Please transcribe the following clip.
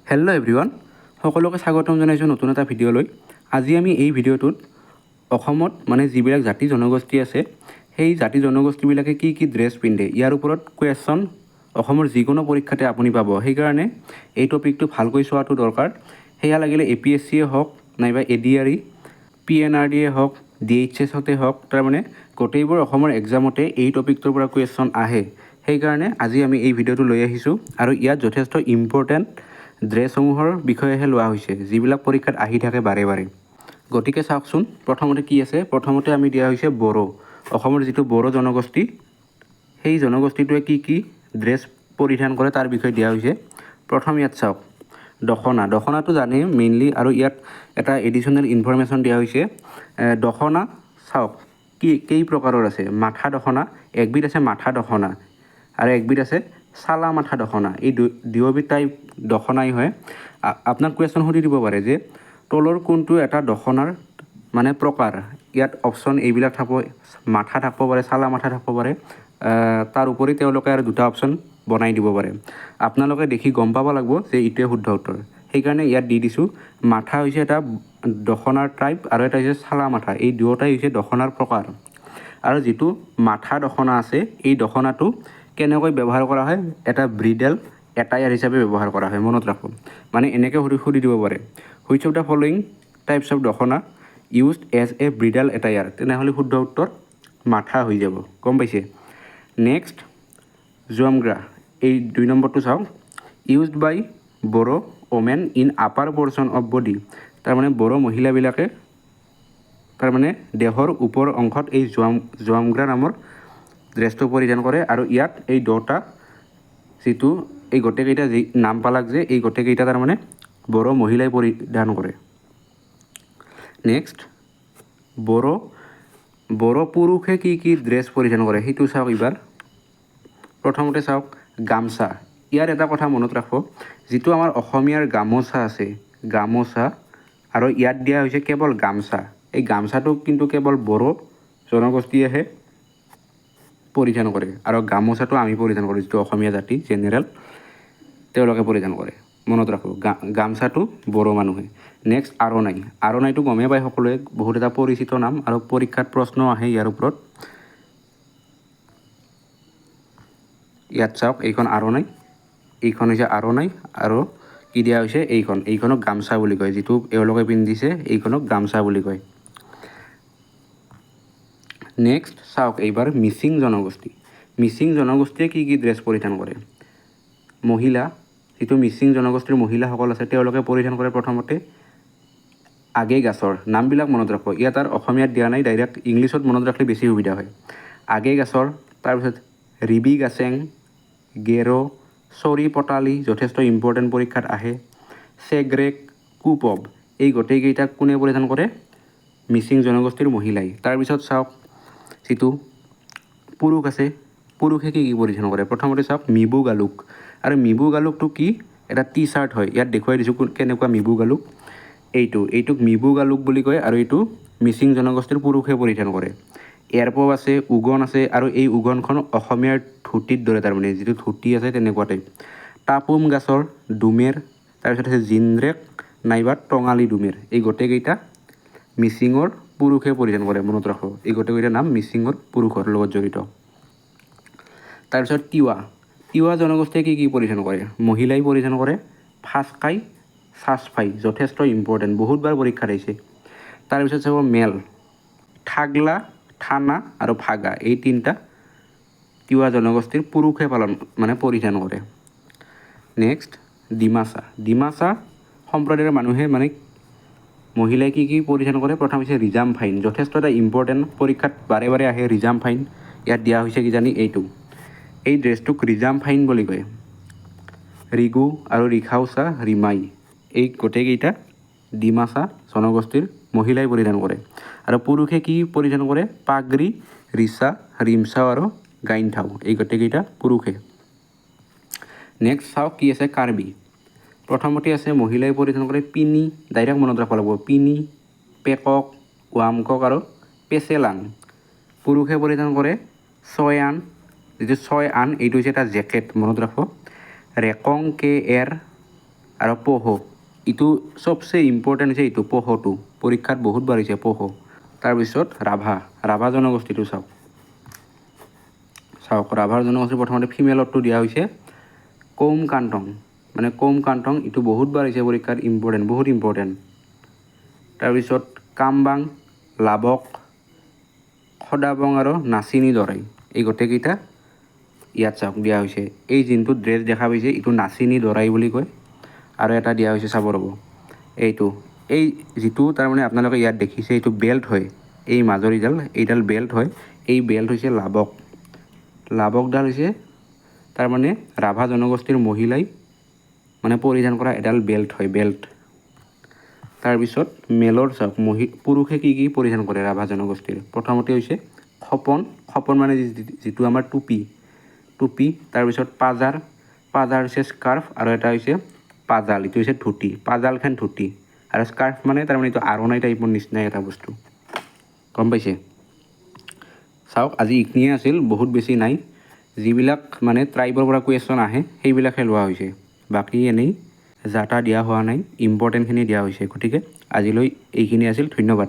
Hello' everyone, সকলোকে স্বাগতম জনাইছোঁ নতুন এটা ভিডিঅ'লৈ। আজি আমি এই ভিডিঅ'টোত অসমত মানে যিবিলাক জাতি জনগোষ্ঠী আছে, সেই জাতি জনগোষ্ঠীবিলাকে কি কি ড্ৰেছ পিন্ধে ইয়াৰ ওপৰত কুৱেশ্যন অসমৰ যিকোনো পৰীক্ষাতে আপুনি পাব। সেইকাৰণে এই টপিকটো ভালকৈ চোৱাটো দৰকাৰ। সেয়া লাগিলে এ পি এছ চিয়ে হওক নাইবা A D R E, P N R ডিয়ে হওক, ডি এইচ এছতে হওক, তাৰমানে গোটেইবোৰ অসমৰ এক্সামতে এই টপিকটোৰ পৰা কুৱেশ্যন আহে। সেইকাৰণে আজি আমি এই ভিডিঅ'টো লৈ আহিছোঁ আৰু ইয়াত যথেষ্ট ইম্পৰ্টেণ্ট ড্ৰেছসমূহৰ বিষয়েহে লোৱা হৈছে, যিবিলাক পৰীক্ষাত আহি থাকে বাৰে বাৰে। গতিকে চাওকচোন প্ৰথমতে কি আছে। প্ৰথমতে আমি দিয়া হৈছে বড়ো। অসমৰ যিটো বড়ো জনগোষ্ঠী, সেই জনগোষ্ঠীটোৱে কি কি ড্ৰেছ পৰিধান কৰে তাৰ বিষয়ে দিয়া হৈছে। প্ৰথম ইয়াত চাওক দখনা। দখনাটো জানেই মেইনলি, আৰু ইয়াত এটা এডিশ্যনেল ইনফৰমেশ্যন দিয়া হৈছে। দখনা চাওক কি কেই প্ৰকাৰৰ আছে। মাথা দখনা একবিধ আছে, মাথা দখনা, আৰু একবিধ আছে চালা মাথা দখনা। এই দুয়োবিধ টাইপ দখনাই হয়। আপোনাক কুৱেশ্যন সুধি দিব পাৰে যে তলৰ কোনটো এটা দখনাৰ মানে প্ৰকাৰ। ইয়াত অপশ্যন এইবিলাক থাকিব, মাথা থাকিব পাৰে, চালা মাথা থাকিব পাৰে। তাৰ উপৰি তেওঁলোকে আৰু দুটা অপশ্যন বনাই দিব পাৰে। আপোনালোকে দেখি গম পাব লাগিব যে এইটোৱে শুদ্ধ উত্তৰ। সেইকাৰণে ইয়াত দি দিছোঁ, মাথা হৈছে এটা দখনাৰ টাইপ আৰু এটা হৈছে চালা মাথা। এই দুয়োটাই হৈছে দখনাৰ প্ৰকাৰ। আৰু যিটো মাথা দখনা আছে, এই দখনাটো কেনেকৈ ব্যৱহাৰ কৰা হয়, এটা ব্ৰিডেল এটায়াৰ হিচাপে ব্যৱহাৰ কৰা হয়, মনত ৰাখোঁ। মানে এনেকৈ সুধি দিব পাৰে, which of the following types of dokhona used as a bridal attire, তেনেহ'লে শুদ্ধ উত্তৰ মাথা হৈ যাব, গম পাইছে। নেক্সট জুৱামগ্ৰা, এই 2 নম্বৰটো চাওক, used by Bodo women in upper portion of body. তাৰমানে বড়ো মহিলাবিলাকে তাৰমানে দেহৰ ওপৰ অংশত এই জুৱামগ্ৰা নামৰ ড্ৰেছটো পৰিধান কৰে। আৰু ইয়াত এই দহটা যিটো এই গোটেইকেইটা যি নাম পালাক যে এই গোটেইকেইটা তাৰমানে বড়ো মহিলাই পৰিধান কৰে। নেক্সট বড়ো পুৰুষে কি কি ড্ৰেছ পৰিধান কৰে সেইটো চাওক এইবাৰ। প্ৰথমতে চাওক গামোচা। ইয়াৰ এটা কথা মনত ৰাখক, যিটো আমাৰ অসমীয়াৰ গামোচা আছে, গামোচা, আৰু ইয়াত দিয়া হৈছে কেৱল গামোচা। এই গামোচাটো কিন্তু কেৱল বড়ো জনগোষ্ঠীয়েহে পৰিধান কৰে, আৰু গামোচাটো আমি পৰিধান কৰোঁ, যিটো অসমীয়া জাতি জেনেৰেল তেওঁলোকে পৰিধান কৰে, মনত ৰাখোঁ। গামোচাটো বড়ো মানুহে। নেক্সট আৰণাই। আৰণাইটো গমেই পায় সকলোৱে, বহুত এটা পৰিচিত নাম আৰু পৰীক্ষাত প্ৰশ্ন আহে ইয়াৰ ওপৰত। ইয়াত চাওক এইখন আৰণাই, এইখন হৈছে আৰণাই, আৰু কি দিয়া হৈছে এইখন, এইখনক গামোচা বুলি কয়, যিটো এওঁলোকে পিন্ধিছে এইখনক গামোচা বুলি কয়। নেক্সট চাওক এইবাৰ মিচিং জনগোষ্ঠী। মিচিং জনগোষ্ঠীয়ে কি কি ড্ৰেছ পৰিধান কৰে। মহিলা, যিটো মিচিং জনগোষ্ঠীৰ মহিলাসকল আছে তেওঁলোকে পৰিধান কৰে প্ৰথমতে আগে গাছৰ, নামবিলাক মনত ৰাখব, ইয়াত আৰু অসমীয়াত দিয়া নাই, ডাইৰেক্ট ইংলিছত মনত ৰাখিলে বেছি সুবিধা হয়। আগে গাছৰ, তাৰপিছত ৰিবি গাছেং, গেৰ', চৰি পতালি, যথেষ্ট ইম্পৰ্টেণ্ট পৰীক্ষাত আহে, চেগ্ৰেক, কুপব, এই গোটেইকেইটাক কোনে পৰিধান কৰে, মিচিং জনগোষ্ঠীৰ মহিলাই। তাৰপিছত চাওক যিটো পুৰুষ আছে, পুৰুষে কি কি পৰিধান কৰে। প্ৰথমতে চাওক মিবু গালুক, আৰু মিবু গালুকটো কি, এটা টি চাৰ্ট হয়, ইয়াত দেখুৱাই দিছোঁ কেনেকুৱা মিবু গালুক। এইটোক মিবু গালুক বুলি কয়, আৰু এইটো মিচিং জনগোষ্ঠীৰ পুৰুষে পৰিধান কৰে। এয়াৰপব আছে, উগন আছে, আৰু এই উগনখন অসমীয়াৰ ধুতিৰ দৰে, তাৰমানে যিটো ধুতি আছে তেনেকুৱা টাইপ। টাপুম গাছৰ ডুমেৰ, তাৰপিছত আছে জিনৰেক নাইবা টঙালি ডুমেৰ, এই গোটেইকেইটা মিচিঙৰ পুৰুষে পৰিধান কৰে, মনত ৰাখো। এই গোটেইকেইটাৰ নাম মিচিঙৰ পুৰুষৰ লগত জড়িত। তাৰপিছত তিৱা, তিৱা জনগোষ্ঠীয়ে কি কি পৰিধান কৰে, মহিলাই পৰিধান কৰে ফাচকাই, চাচফাই, যথেষ্ট ইম্পৰ্টেণ্ট, বহুতবাৰ পৰীক্ষাত আহিছে। তাৰপিছত চাব মেল, থাগলা, থানা আৰু ফাগা, এই তিনিটা তিৱা জনগোষ্ঠীৰ পুৰুষে পালন মানে পৰিধান কৰে। নেক্সট ডিমাচা, ডিমাচা সম্প্ৰদায়ৰ মানুহে মানে মহিলাই কি কি পৰিধান কৰে। প্ৰথম হৈছে ৰিজাম ফাইন, যথেষ্ট এটা ইম্পৰ্টেণ্ট, পৰীক্ষাত বাৰে বাৰে আহে ৰিজাম ফাইন। ইয়াত দিয়া হৈছে কিজানি এইটো, এই ড্ৰেছটোক ৰিজাম ফাইন বুলি কয়। ৰিগু আৰু ৰিখাউচা, ৰিমাই, এই গোটেইকেইটা ডিমাচা জনগোষ্ঠীৰ মহিলাই পৰিধান কৰে। আৰু পুৰুষে কি পৰিধান কৰে, পাগৰি, ৰিচা, ৰিমচাও আৰু গাইনথাও, এই গোটেইকেইটা পুৰুষে। নেক্সট চাওক কি আছে, কাৰ্বি। প্ৰথমতে আছে মহিলাই পৰিধান কৰে পিনি, ডাইৰেক্ট মনত ৰাখিব লাগিব, পিনি, পেকক, ৱামকক আৰু পেচেলাং। পুৰুষে পৰিধান কৰে ছয় আন, যিটো 6 আন এইটো হৈছে এটা জেকেট, মনত ৰাখব। ৰেকং কে এৰ, আৰু পহ। ইটো চবচে ইম্পৰ্টেণ্ট হৈছে এইটো পহটো, পৰীক্ষাত বহুত বাৰ আহিছে পহ। তাৰপিছত ৰাভা, ৰাভা জনগোষ্ঠীটো চাওক। চাওক, ৰাভাৰ জনগোষ্ঠী প্ৰথমতে ফিমেলৰটো দিয়া হৈছে কৌম কান্তং, মানে কৌম কান্তং, এইটো বহুত বাৰ আহিছে পৰীক্ষাত, ইম্পৰ্টেণ্ট, বহুত ইম্পৰ্টেণ্ট। তাৰপিছত কামবাং, লাবক, খদাবং আৰু নাচিনী দৰাই, এই গোটেইকেইটা ইয়াত চাওক দিয়া হৈছে। এই যোনটো ড্ৰেছ দেখা পাইছে এইটো নাচিনী দৰাই বুলি কয়। আৰু এটা দিয়া হৈছে চাব ৰ'ব, এইটো এই যিটো তাৰমানে আপোনালোকে ইয়াত দেখিছে এইটো বেল্ট হয়, এই মাজৰ এইডাল, এইডাল বেল্ট হয়, এই বেল্ট হৈছে লাবক। লাবকডাল হৈছে তাৰমানে ৰাভা জনগোষ্ঠীৰ মহিলাই মানে পৰিধান কৰা এডাল বেল্ট হয়, বেল্ট। তাৰপিছত মেলৰ চাওক, পুৰুষে কি কি পৰিধান কৰে ৰাভা জনগোষ্ঠীৰ। প্ৰথমতে হৈছে খপন, খপন মানে যিটো আমাৰ টুপি, টুপি। তাৰপিছত পাজাৰ, পাজাৰ হৈছে স্কাৰ্ফ, আৰু এটা হৈছে পাজাল, এইটো হৈছে ধুতি, পাজালখন ধুতি। আৰু স্কাৰ্ফ মানে তাৰমানে এইটো আৰণাই টাইপৰ নিচিনা এটা বস্তু, গম পাইছে। চাওক আজি এইখিনিয়ে আছিল, বহুত বেছি নাই। যিবিলাক মানে ট্ৰাইবৰ পৰা কুৱেশ্যন আহে সেইবিলাকহে লোৱা হৈছে, বাকী এনেই যাতা দিয়া হোৱা নাই, ইম্পৰ্টেণ্টখিনি দিয়া হৈছে। গতিকে আজিলৈ এইখিনি আছিল, ধন্যবাদ।